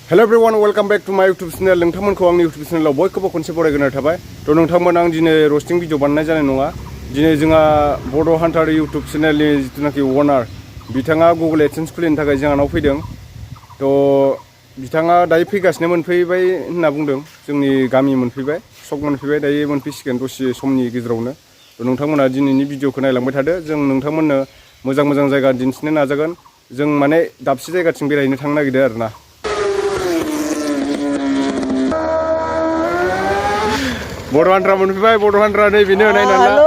Hello everyone, welcome back to my YouTube channel. नोंथांमोनखौ आंनि YouTube चैनलाव बयखौबो खनसे बरायग्रोनाय थाबाय। थ' नोंथांमोन आं दिनै रस्टिं भिडिअ बानायनाय जानाय नङा। दिनै जोंहा बड' हान्टार YouTube चैनेलनि जिथुनाखि अनार बिथाङा गुगल एडसेन्स खुलिनो थाखाय जोंहानाव फैदों। थ' बिथाङा दायो फैगासिनो मोनफैबाय होनना बुंदों। जोंनि गामि मोनफैबाय, सक मोनफैबाय, दायो मोनफैसिगोन दसे समनि गेजेरावनो। थ' नोंथांमोना दिनैनि भिडिअखौ नायलांबाय थादो। जों नोंथांमोननो मोजां जायगा दिन्थिनो नाजागोन। जों माने दाबसे जायगाथिं बेरायनो थांनो नागिरदों आरोना। बड' हान्टारा मोनफैबाय, बड' हान्टारा नैबेनो नायनानै ला।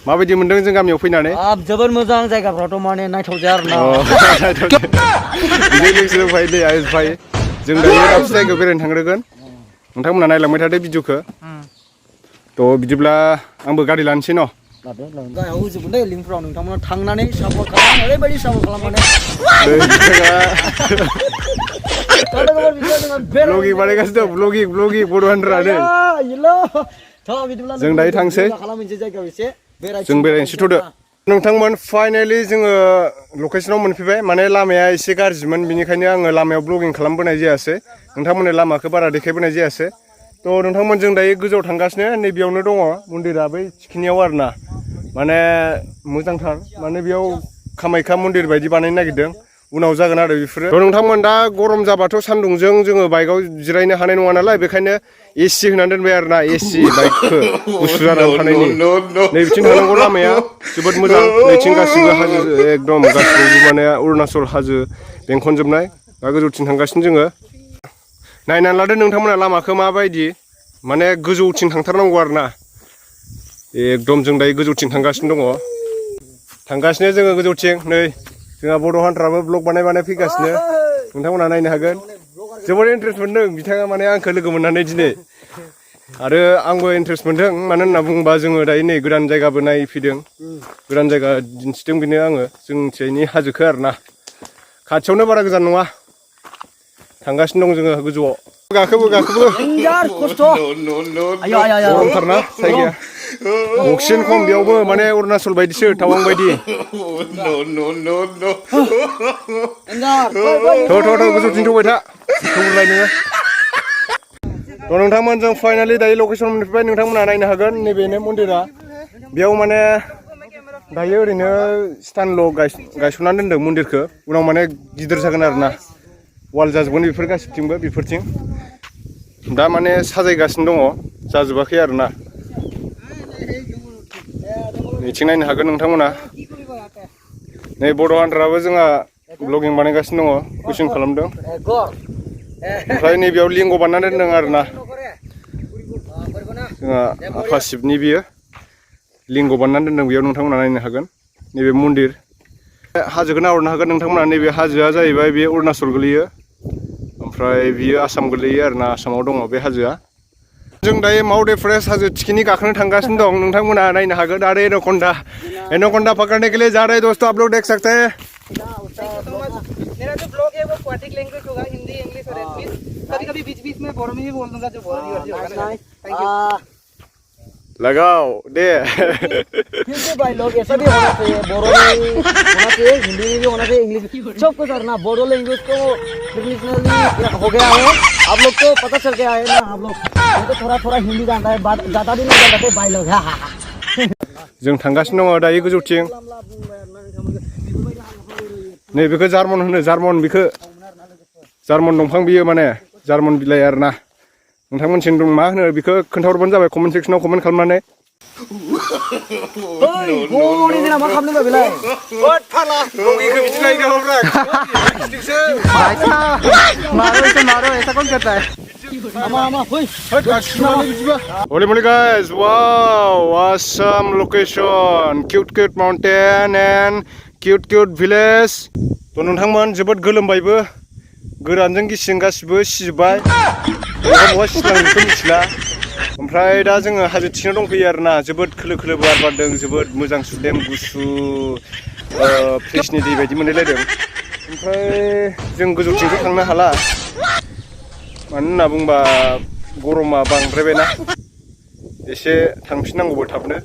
माबायदि मोनदों जों गामियाव फैनानै? जोबोर मोजां जायगाफ्राथ' माने नायथावजाया आरोना। बिजों लोगोसे फै नै आयुस भाई। जों दायो दाबसे जायगायाव बेरायनो थांग्रोगोन। नोंथांमोना नायलांबाय थादो भिडिअखौ। थ' बिदिब्ला आंबो गारि लानोसै न'? गाहायाव होजोबगोन दे लिंकफ्राव नोंथांमोना थांनानै सापर्ट खालाम, ओरैबायदि सापर्ट खालाम माने। ब्लगिं बानायगासिनो दं, ब्लगिं बड' हान्टारानो। जों दायो थांसै। जों बेरायनोसै थ'दो। नोंथांमोन फाइनालि जोङो लकेसनाव मोनफैबाय। माने लामाया एसे गाज्रिमोन, बेनिखायनो आङो लामायाव ब्लगिं खालामबोनाय जायासै। नोंथांमोननो लामाखौ बारा देखायबोनाय जायासै। थ' नोंथांमोन जों दायो गोजौआव थांगासिनो, नैबेयावनो दङ मन्दिरा बै थिखिनियाव आरोना। माने मोजांथार, माने बेयाव कामाख्या मन्दिर बायदि बानायनो नागिरदों। उनाव जागोन आरो बेफोरो। थ' नोंथांमोन दा गरम जाबाथ' सान्दुंजों जोङो बाइकआव जिरायनो हानाय नङा नालाय, बेखायनो एसि होनानै दोनबाय आरोना, एसि बाइकखौ गुसु जानानै थानायनि। नैबिथिं थांनांगौ लामाया जोबोद मोजां। नैथिं गासिबो हाजो, एकदम गासिबो माने अरुणाचल हाजो बेंखनजोबनाय। दा गोजौथिं थांगासिनो जोङो। नायनानै लादो नोंथांमोना लामाखौ माबायदि, माने गोजौथिं थांथारनांगौ आरोना। एकदम जों दायो गोजौथिं थांगासिनो दङ। थांगासिनो जोङो गोजौथिं। नै जोंहा बड' हान्टाराबो ब्लग बानाय फैगासिनो। नोंथांमोना नायनो हागोन। जोबोद इन्टारेस्ट मोनदों बिथाङा माने आंखौ लोगो मोननानै दिनै। आरो आंबो इन्टारेस्ट मोनदों, मानो होनना बुङोबा जोङो दायो नै गोदान जायगाबो नायफैदों। गोदान जायगा दिन्थिदों बेनो आङो, जोंथिंनि हाजोखौ आरोना। खाथियावनो बारा गोजान नङा। थांगासिनो दं जोङो गोजौआव। गाखोबो गरमथारना जायगाया। अक्सिजेन खम बेयावबो, माने अरुणाचल बायदिसो, टावां बायदि। गोजौथिं थौबाय था, थौग्रोलाय नोङो। थ' नोंथांमोन जों फाइनालि दायो लकेसन मोनफैबाय। नोंथांमोना नायनो हागोन, नैबेनो मन्दिरा। बेयाव माने दायो ओरैनो स्टानल' गायसननानै दोनदों मन्दिरखौ। उनाव माने गिदिर जागोन आरोना, वाल जाजोबगोन बेफोर गासिबथिंबो, बेफोरथिं। दा माने साजायगासिनो दङ, जाजोबाखै आरोना। नैथिं नायनो हागोन नोंथांमोना। नै बड' हान्टाराबो जोंहा ब्लगिं बानायगासिनो दङ, कुइसन खालामदों। ओमफ्राय नैबेयाव लिंग बानायनानै दोनदों आरोना। जोंहा आफा शिबनि बियो लिंग बानायनानै दोनदों, बेयाव नोंथांमोना नायनो हागोन। नैबे मन्दिर हाजोखौ नाहरनो हागोन नोंथांमोना। नैबे हाजोआ जाहैबाय बे अरुणाचल गोलैयो, ओमफ्राय बियो आसाम गोलैयो आरोना। आसामाव दङ बे हाजोआ। जों दायो माउन्ट एभारेस्ट हाजो थिखिनि गाखोनो थांगासिनो दं। नोंथांमोना नायनो हागोन। आरो एनाकन्डा पकड़ने के लिए जा रहे हैं दोस्तों, आप लोग देख सकते हैं। मेरा जो ब्लॉग है वो क्वाटिक लैंग्वेज होगा, हिंदी, इंग्लिश और एसपीस। कभी-कभी बीच-बीच में बोरो में भी बोल दूंगा, जो बोरो नहीं होगा। Thank you. लगाओ दे। फिर से भाई लोग ऐसा भी होना चाहिए, बोरो में होना चाहिए, हिंदी में भी होना चाहिए, इंग्लिश सब कुछ करना। बोरो लैंग्वेज तो ट्रेडिशनली हो गया है, आप लोग को पता चल गया है ना। आप लोग तो थोड़ा हिंदी जानता है, बात ज़्यादा भी नहीं जानते भाई लोग। जों थांगासिनो दङ दायो गोजौथिं। नै बेखौ जार्मन होनो, जार्मन बेखौ जार्मन दंफां बियो, माने जार्मन बिलाइ आरोना। नोंथांमोनथिं दं मा होनो बेखौ खोन्थाहरबानो जाबाय कमेन्ट सेक्सनाव कमेन्ट खालामनानै। Holy moly guys, wow, awesome location, cute mountain and cute village. थ' नोंथांमोन जोबोद गोलोमबायबो, गोरानजों गिसिजों गासिबो सिजोबबाय। बहा सिनांगौ मिथिला। ओमफ्राय दा जोङो हाजो थिखिनियाव दंफैयो आरोना। जोबोद खोलो बार बारदों, जोबोद मोजां सुदेम गुसु, फ्रेसनि दै बायदि मोनलायलायदों। ओमफ्राय जों गोजौथिंथ' थांनो हाला, मानो होनना बुंबा गरमा बांद्रायबायना। एसे थांफिननांगौबो थाबनो।